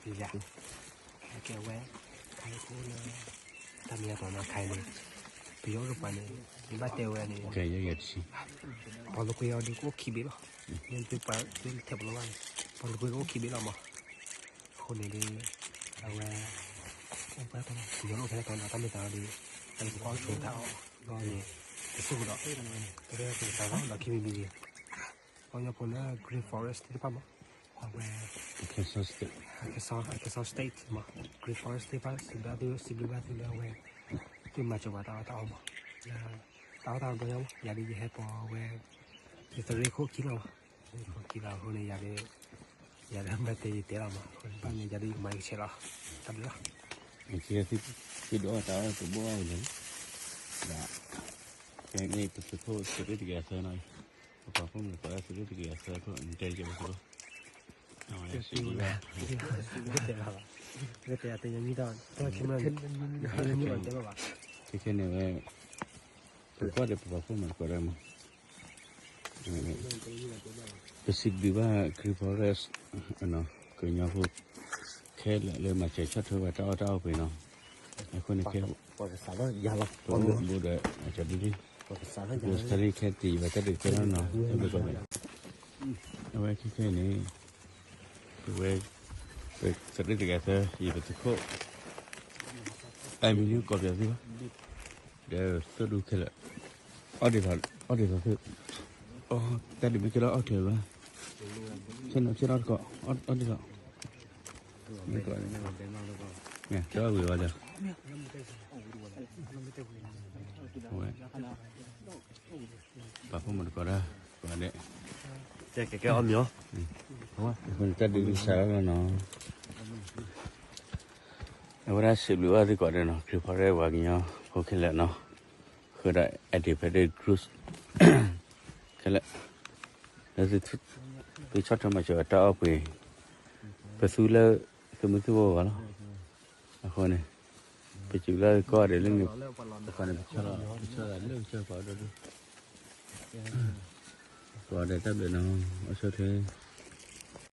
ယၤ, ကဲဝဲ, ခါအံၤဖိလၢ တၢ်မ့ၢ်ယၤပှၤမၤခါအံၤန့ၣ်, ပယီၤအိၣ်တပှၤန့ၣ် ယဘၣ်တဲဝဲန့ၣ်, ပှၤလိာ်ကွဲအီၤဒုးကအိၣ်ခံဘ့ၣ်လီၤ. မ့ၢ်ပှၤထဲပလီၢ်ဘၣ်န့ၣ် ပှၤလိာ်ကွဲကအိၣ်ခံဘ့ၣ်လီၤမး. အဃိန့ၣ်ဒီး အဝဲ အိၣ်ပှဲၤထီၣ်လီၤ ပယီၤအိၣ်ဖဲလဲၣ်တၢ်နီၤ တၢ်မ့ၢ်သးဒီး တၢ်လၢပကွၢ်ဆိတၢ်အီၣ်လီၤန့ၣ် တစိၢ်ကဒီး တၢ်လၢပသးလီၤဒီးခံမံၤမံၤန့ၣ် ပှၤကညီဖိလၢ Green Forest သ့ၣ်တဖၣ်မး အဝဲ Arkansas State, Arkansas, Arkansas State မး Green Forest သ့ၣ်တဖၣ် စံးဘျုးဘၣ်သု စံးဘျုးဘၣ်သုလၢအဝဲ သုမၤစၢၤပှၤတၢ်အီၣ်တၢ်အီမး လၢ တၢ်အီၣ်တၢ်အီဒိၣ်ညါမး ယၤဒ်ယဟဲပိာ်ဝဲ ယသရ့ခိၣ်ခံလီၤမး သရ့ခိၣ်ခံလီၤအဃိန့ၣ် ယၤဒီး ယၤဒီးမ့ၢ်တဲယတဲလီၤမး အဃိန့ၣ် ဘၣ်န့ၣ် ယၤဒ်ယမၤကဆဲးလီၤ တၢ်ဘျုးလီၤ သုဒုးအီၣ်တၢ်အီၣ်တဘိအီၣ်လၢ ဒီး ကဲန့ၣ်ပသုးခိၣ်သုးရ့ၣ်တကယၤသၢနီၤ, ပပှၤခိၣ်မုၣ်ကိးဒၣ်သုးရ့ၣ်တကယၤသၢခိၣ် နတဲယဲၢ်ဝဲသုးခိၣ်, အဝဲစံးဘျုးဘၣ်, တဲဘၣ်, ခဲခဲန့ၣ်ဝဲ, ပကွၢ်ဒီးပပှၤခိၣ်မုၣ်ကိးဒၣ်မး ပစံးဘျုးဘၣ် Green Forest ကညီဖိ ခဲလၢာ်လၢမၤစၢၤဆီၣ်ထွဲဝဲတၢ်အီၣ်တၢ်အီပှ့ၤနီၤ, အဃိန့ၣ်ခဲ ပအိၣ်ဘူးဒီး အကဒုဒု ပစတၢ်လံခဲတံၢ်ဘၣ်တၢ်ဒုးကဲထီၣ်နီၤ, အဝဲခဲခဲန့ၣ် ပဝဲ ပသုးရ့ၣ်တကယၤသၢ ယပသုးခိၣ် အမံၤလၢကီၢ်ပယီၤသုးဘၣ်, ဒီးသုးဒူခဲလၢာ် အီၣ်ဒ်သိး အီၣ်ဒ်သိးသုး, တၢ်ဒုးမ့ၢ်ကဲထီၣ်အီၣ်ချ့ဘၣ်, ဆ့ၣ်နီၤဆ့ၣ်နီၤတကိး အီၣ်ဒ်သိး, ကဲအီၣ်ဝံၤဝဲဒီး ဝဲ ပှၤဖိမုၣ်တကိးဒၣ် ကိးဒဲး ကဲကဲအီၣ်မ့ၤအီၤ, တၢ်ဒုးစးထီၣ်လီၤနီၤ, အဝဲဒၣ်စံးဘျုးဘၣ်သုကိးဒဲးနီၤ, Green Forest ပှၤကညီဖိခဲလၢာ်နီၤ, ဃုာ်ဒီး independent group ခဲလၢာ်, လၢသုဆီၣ်ထွဲမၤစၢၤတၢ်အီၣ်ပှ့ၤ, ပသူလၢ သုးမုၢ်သုးဘိဘၣ်လီၤ, အဃိန့ၣ် ပစံးဘျုးဘၣ်သုကိးဂၤဒဲးလၢန့ၣ်, ပကန့ၣ် ပဆီၣ်လီၤ ပဆီၣ်လီၤလၢပဆီၣ်ပှၤဒိၣ်ဒိၣ်, ကိးဂၤဒဲးတၢ်ဘျုးနီၤ, အိၣ်ဆူၣ်ချ့